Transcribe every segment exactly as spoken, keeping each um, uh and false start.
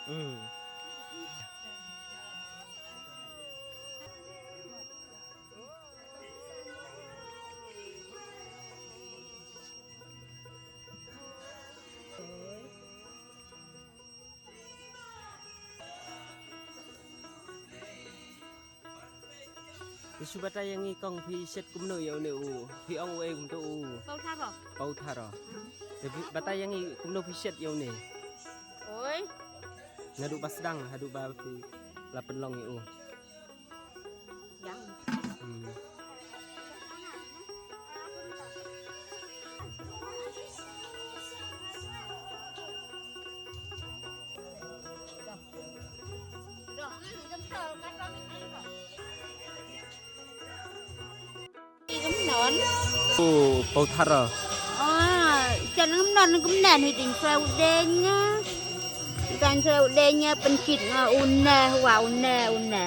Hmm. Phi shu batai ïa ngi kong, phi shet kumno ïa une u? Phi ong u ei kumto u? Pau tharo. Pau tharo. Te phi batai ïa ngi kumno phi shet ïa une? Oi. Naduh ba sdang haduh ba phi la pynlong ïa u. Yang. Hmm. Kumnon. Oh, pau tharo. Ah, kan kumnon kumnon hi ding sa u deng. Kan sa u deng pynshit nga une, wa une, une.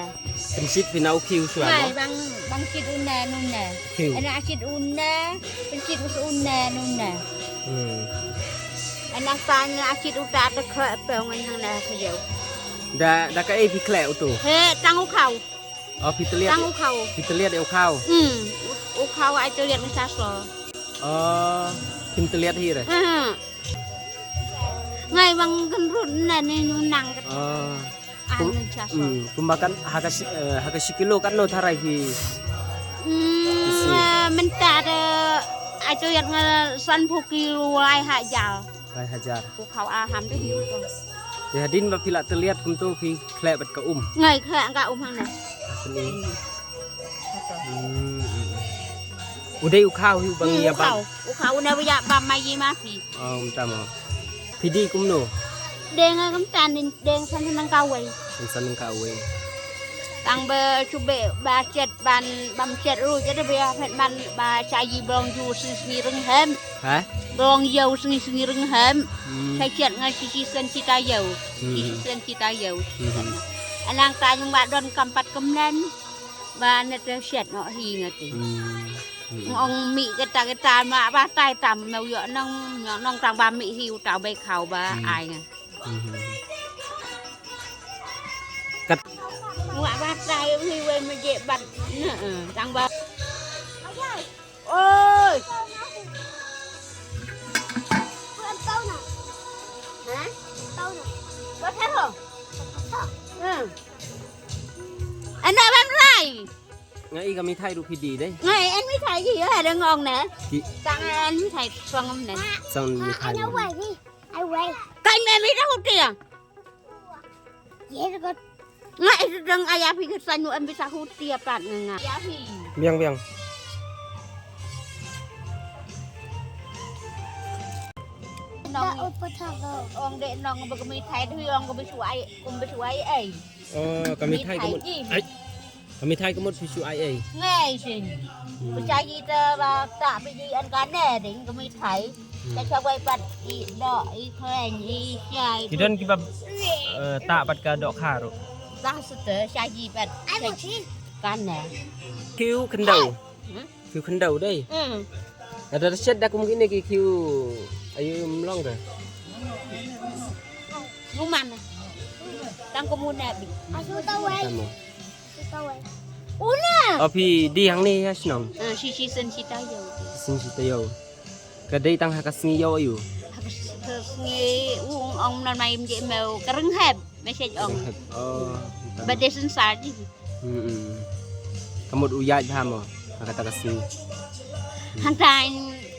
Pynshit phi na u khiew shuwa. Ngai mo? Bang, bang shit une, une. Khiew. Ana shit une, pynshit us une, une. Hmm. Ana tang a shit uta te khleh pe ngan hang na khiew. Da, da kaei phi khleh uto? He, tang u khaw. Oh, phi tylliat. Tang u khaw. Phi tylliat ïa u khaw. Hmm. U, u khaw ai tylliat ngi sa so. Oh, phim tylliat hi re. Hmm. Ngai bang kynrut ne ne nyu nang kat. Oh. Ah, ngi sa so. Hmm, kumba kan ha ka shi, eh, ha ka shi kilo katno tharai phi? Hmm, eh, mynta de ai tylliat nga sanphew kilo lai hajar. Lai hajar. U khaw a ham de hi u to. Te hadien ba phi la tylliat kumto phi khleh bad ka um. Ngai khleh ka um hangne. Sini. Hmm. U dei u khaw hi u bang ïa bam. U khaw. U khaw u na u ïa bam ma yi ma phi. Oh, um tam. Phi die kumno? Deng nga kumta nin deng san nang kawei. San nang kawei. Tang ba chubek ba chet ban bam chet ru jadi ba ïa phet ban ba chaji blong ju sngi sngi reng hem. Ha? Blong yau sngi sngi reng hem. Hmm. Sa chet nga sisi sen sita yau. Hmm. Sisi sen sita yau. Hmm. Anang ta nyung ba don kampat kemnen. Ba ne te shet ngo hi nga ti. Hmm. Hmm. Ngong mi keta keta ma ba tai tam me u yo nong, yo nong tang ba mi hi u ta bai khau ba ai nga. Hmm. Kat. Wa ba tai hi wei me je bat ne, eh, tang ba. Oi. Ha? Ba tharo. Hmm. Ana bam rai. Nga i ka mithai ruh phi die dei. Nga i en mithai ji ya dang ong ne. Ki. Tang en mithai song om ne. Song mithai. Ai wei. Ai wei. Kai me mithai hutia. Ye ko. Nga i dang aya phi ka sanu em bisa hutia pat nga nga. Ya phi. Biang biang. Nong ong de nong ba ka mithai tu ong ka bisu ai, kum bisu ai ai. Oh, ka mithai ka mut. Ai. Ka mithai ka mut phi shu ai ai. Ngai shin. Hmm. Phi sha ji ta ba ta phi ji an ka ne ding ka mithai. Hmm. Ta sha wai pat i do i khleng i shai. Ki don ki ba, eh, ta pat ka do kha ruh. Ta su te sha ji pat. Ai mo shi. Ka ne. Khiew khyndew. Hmm? Khiew khyndew dei. Hmm. Ada da shet da kum kine ki khiew ayu mlong ka. Nguman. Tang kum une bi. Asu tawai. Tamo. Asu tawai. Una. Oh, phi die hangne ha shnong. Ah, shi shi sen shi tayo. Sen shi tayo. Ka dei tang ha ka sngi ïew ayu. Ha ka s-, ka sngi u ong nan mai mje meu ka reng hep. Message ong. Reng hep. Oh. Ba dei sen sa ji. Hmm. Ka mut u ïaid bha mo ha kata ka sngi. Hangtai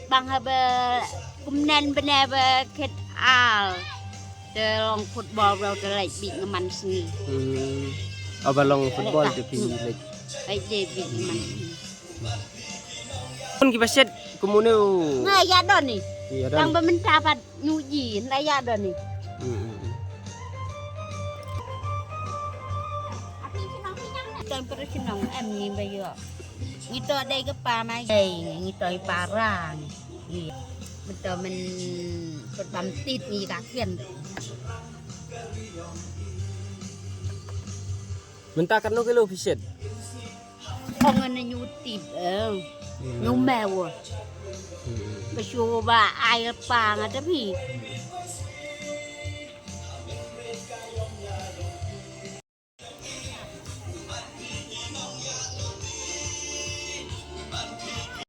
bang haba kumnen bne ba khet al. Te long football bro te leit bit ngeman sngi. Hmm. Aba long football te pi leit. Leit bit ngeman sngi. Pun ki ba shet kumune u. Nga ïa don ni. Ïa don. Tang ba mynta pat nyu ji, nda ïa don ni. Hmm, hmm, hmm. Tang para chnong em ni ba ïa. Ngi to dei ka pa mai. Dei ngi to i para ni. Ngi. Mynta men kut bam tit ngi ka khian. Mynta katno kilo phi shet? Ong ne nyu tip, eh. Hmm. Nyu mew. Hmm. Ba shu ba ai pa nga te phi.